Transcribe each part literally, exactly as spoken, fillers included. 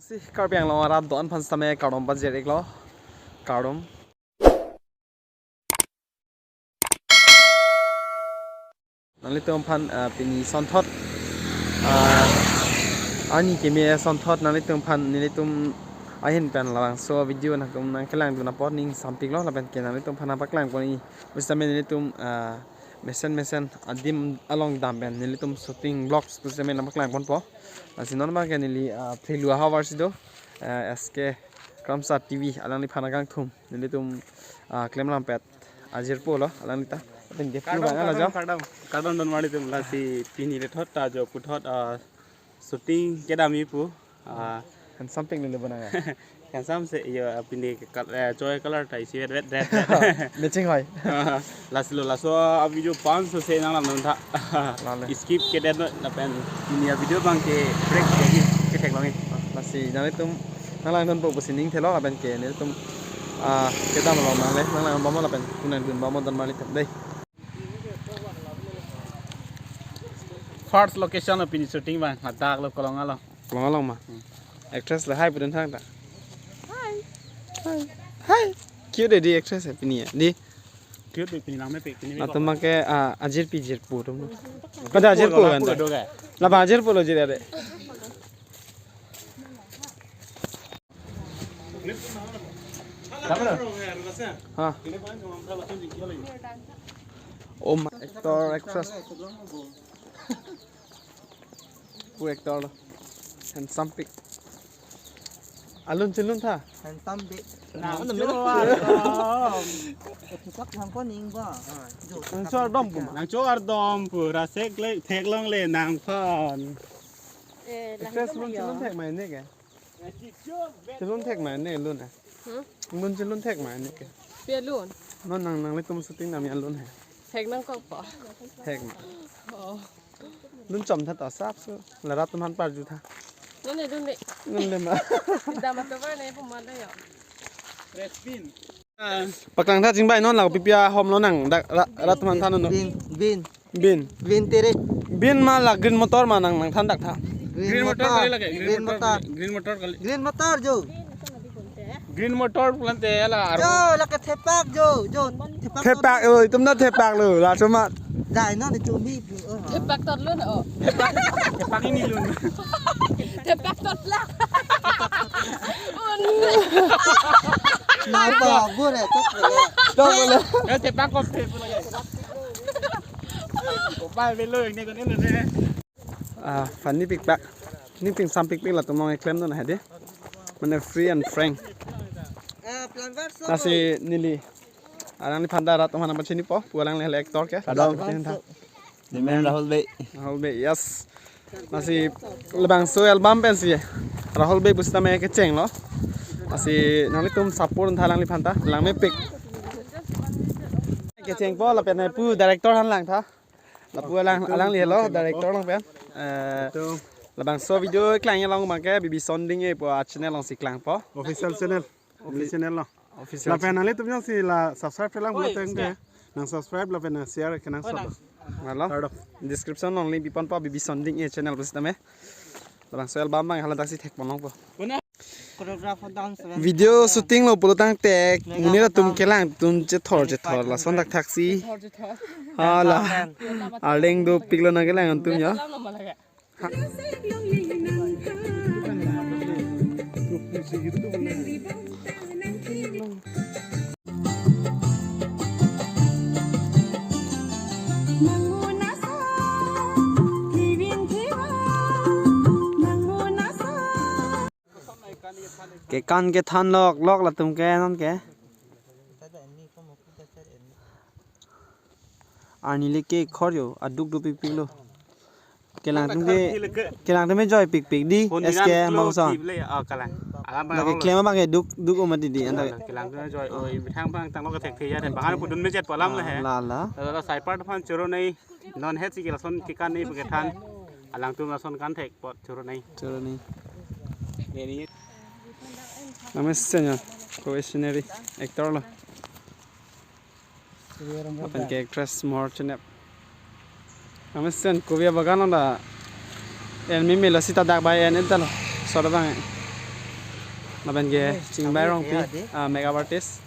Si Karbi Anglong arat do-an aphan sitame kardom pajir-iklo. Kardom. Nanglitum aphan, ah, pini asonthot, ah, arni keme asonthot nanglitum aphan nelitum ahin pen labangso video nangtum nangkelangdun apot ning sampiklo, lapen ke nanglitum aphan nangpaklangpon-ik pusitame nelitum, ah, mesen mesen adim along dam pen nelitum shooting vlogs pusitame nangpaklangponpo. Lasi non abangke neli, ah, Phelu ahavar si do, ah, S K Kramsa T V alangliphan akangthum nelitum, ah, klemlampet ajirpo lo alanglita. Lapen ke Kardom, pulang ala kardom, jo. Kardom, kardom don marlitum, lasi pini lethot ta jo puthot, ah, shooting kedam-ik pu. Ah, Handsome pink lele bonang ya. Handsome se, yo, pini ke kal-, eh, choi color ta isi vet vet vet vet. Matching hoi. Lasi lo, laso a-video panso se nanglamdun tha. Lale. Skip kedet noi, lapen pini a-video abangke break lagi ketheklong-ik. Lasi nanglitum nanglangdunpo pusi ning thelo, lapen ke nelitum, ah, kedam along nangle nanglangdun bom lapen kunang dun bom don marlitum dei. First location lo pini shooting abang, ladak lo, Kolong along. Kolong along ma? Hmm. Actress lo, hi pudun thangta. Hi. Hi. Hi. Cute dei actress ya pini ya. Dei. Cute dei, pini nangmepik, pini mepik. Latum abangke, ah, ajirpi jirpo atum. Kada ajirpo, ajirpo kan ta? Labang ajirpo lo jir ade. Ha. Oh my, actor, actress. Pu actor lo. Handsome pik. Alun chelun tha. Handsome pik. Nang ano chua mena? Ardom. Thupak nangko ning ba. Ah, jo. Nang chua ardom pu ma? Nang chua ardom pu, ra sek le, theklongle nangphan. Eh, actress lahi lun chelun thek ma ne ke? Chelun thek ma ne lun eh? Hmm? Lun chelun thek ma ne ke? Pi alun? Non nang, nanglitum shooting dam alun he. Thek nangkokpo. Thek ma. Oh. Lun chom tha ta sap su. La rat atum aphan parju tha. Non ne lun le. Lun le ma. Dam ato ba ne puma le yo. Paklang tha chingbai non la kopi pi ahom lo nang dak ra-, rat atum aphan than non. Bin, bin. Bin. Bin tere. Bin ma la green motor ma nang, nangthan dak tha. Green motor kali lake, green motor, green motor kali. Green motor jo. Green motor pulangte la aro. Jo, lake thepak jo, jo. Thepak. Thepak, oh, itum na thepak lo, la cuma. Jai non itum ni. Thepak tor lun, oh. Thepak ini lun. Thepak tor la. Un. Napa, gue retok. Dong lo. Ya, thepak kok, thepak lagi. Kopal belo ini kan ini deh. Ah, funny pikpak. Ning ping sampikpik latum along klemdun hedi. Mane free and frank. Lasi neli alangliphan ta rat atum aphan nangpachinipo, pu alangle actor ke. Kadam. Neli men Rahul Bey. Rahul Bey, yes. Lasi labangso album pensi Rahul Bey pusitame kecheng lo. Lasi nanglitum support tha alangliphan ta, langmepik. Kechengpo lapen pu director aphan lang tha. Lapu alang, alangli lo, director along pen. Eh, labangso video keklang along abangke Bibi Sonding e pu a-channel alongsi klangpo. Official channel. Official channel lo. Official. Lapen nanglitum jongsi la subscribe lang oi, bula teng de. Nang subscribe lapen nang share kenangsot. Malo. Kardom. Description along link piponpo Bibi Sonding e channel pusitame. Labangso album abang hala daksi thekpon longpo. Choreographer dance. Video shooting lo pulotangte, monit atum kelangdun chethor chethor lason thakthaksi. Hala. Arleng dopiklo nangkelang atum ya. Kekan kethan lok lok latum ke non ke. Arni le ke khor yo, aduk dopikpiklo. Kelangtum ke, kelangtum ke joipikpik dei, S K Mangsa. Lake klem abangke duk, duk o mati dei, anta. Kelangtum joy, oi, bithang bang tanglo kethekthe ya, bang pudun mejet pu alam le he. La la. La la, sai part aphan choro nei. Non het si ke lason kekan ni pu kethan. Alangtum lason kan thek apot choro nei. Choro nei. Neli. Name senya, ko scenery actor lo. Lapen ke actress Mohor Chenep. Name sen kobi abagan lo da. En meme lo sita dak bai en en ta lo. Sor abang. Lapen ke Chingbai Rongpi, ah, makeup artist.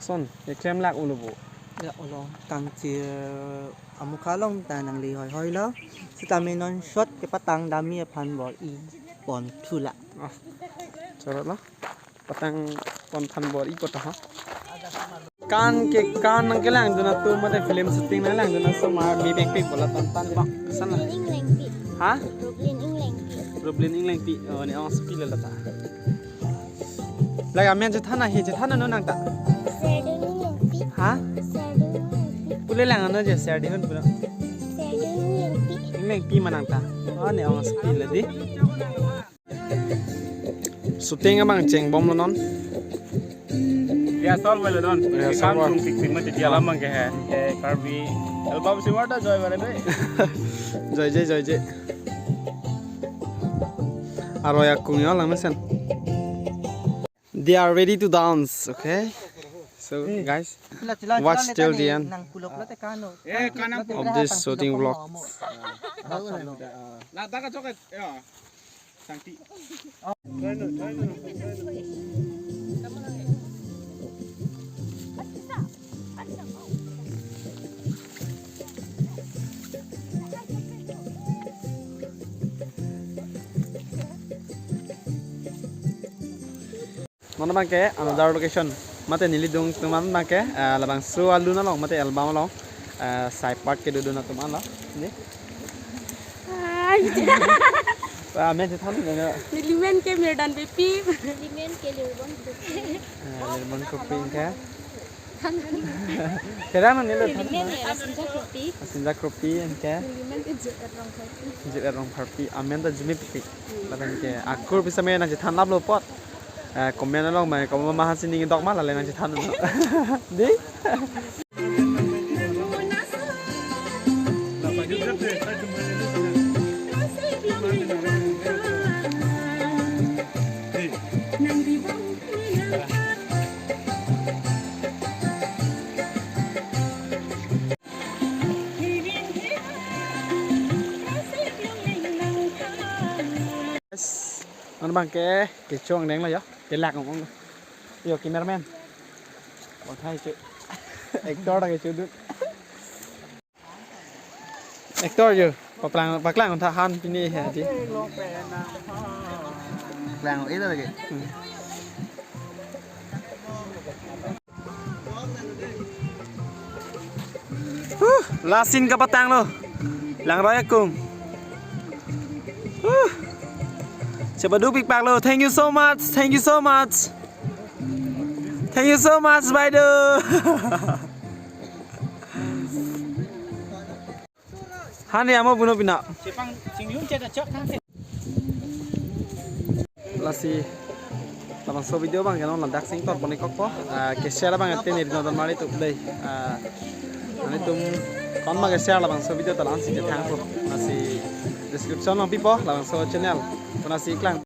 Son, eklem lak ulo bo. Ya, ulo. Kangchir amukha along ta nangli hoi hoi lo. Sitame non shot kepatang dami aphan bor-i pon thula. Ah, chorot lo. Patang pon than bor-i kota ha. Kan ke kan nangkelangdun atum mate film shooting nanglangdun asomar mepikpik bola tan tan bang. San la. Inglengpi. Ha? Rublin Inglengpi. Rublin Inglengpi. Oh, ne ong sepi lelata. Lagi amen chethan ahi, chethan anu nang ta. Serdun Inglengpi. Ha? Serdun Inglengpi. Pule lang anu je, Serdihun pulo. Serdun Inglengpi. Inglengpi ma nang ta. Oh, ne ong sepi ledi. Shooting abang chengbomlo non. Rehearsal belo non. Rehearsal. Kam bom. Tung tik tik mati dia lamang ke hai. Eh, Karbi album si warta joy bare be. Joy je, joy je. Aroi akung yo lang mesen. They are ready to dance, okay? So, guys, watch till the end of this shooting vlog. Non abang ke another location. Mate neli adung atum an abang ke, ah, labangso alun along mate album along, ah, side part kedodun atum an lo. Ni. Hai. Ah, amen chethan lo. Neli men ke Mirdan Beypi. Neli men ke Lirbon Kropi. Ah, Lirbon Kropi ke. Kera nang nilo. Neli men ke Rasinja Kropi. Rasinja Kropi ke. Neli men ke J R Rongpharpi. J R Rongpharpi. Amen ta jumi pipi. Lapen ke akur bisa me nangchethan lap lo apot. Eh, comment along mai, comment ma hasi ning dok ma lale nangchethan lo. Di? Yes. Ano bang ke, kecho angdeng lo yo. Kelak ong ong. Yo, cameraman. Bang thai chu. Actor ta kecho dun. Actor yo. Paklang, paklang tha han pini he di. Paklang ilo lagi. Hmm. Huh, last scene kapatang lo. Langroi akung. Huh. Chepaduk pikpak lo. Thank you so much. Thank you so much. Thank you so much, Baido. Hani amo buno pina. Chepang chinglun cheta chok thang se. Lasi labangso video bang ke non ladak sing tor poni kokpo. Ah, ke share bang ate ni no don mari tu dei. Ah, ani tum kon ma ke share labangso video ta la-an si je thang po. Lasi description along pipo labangso channel. Kona si klang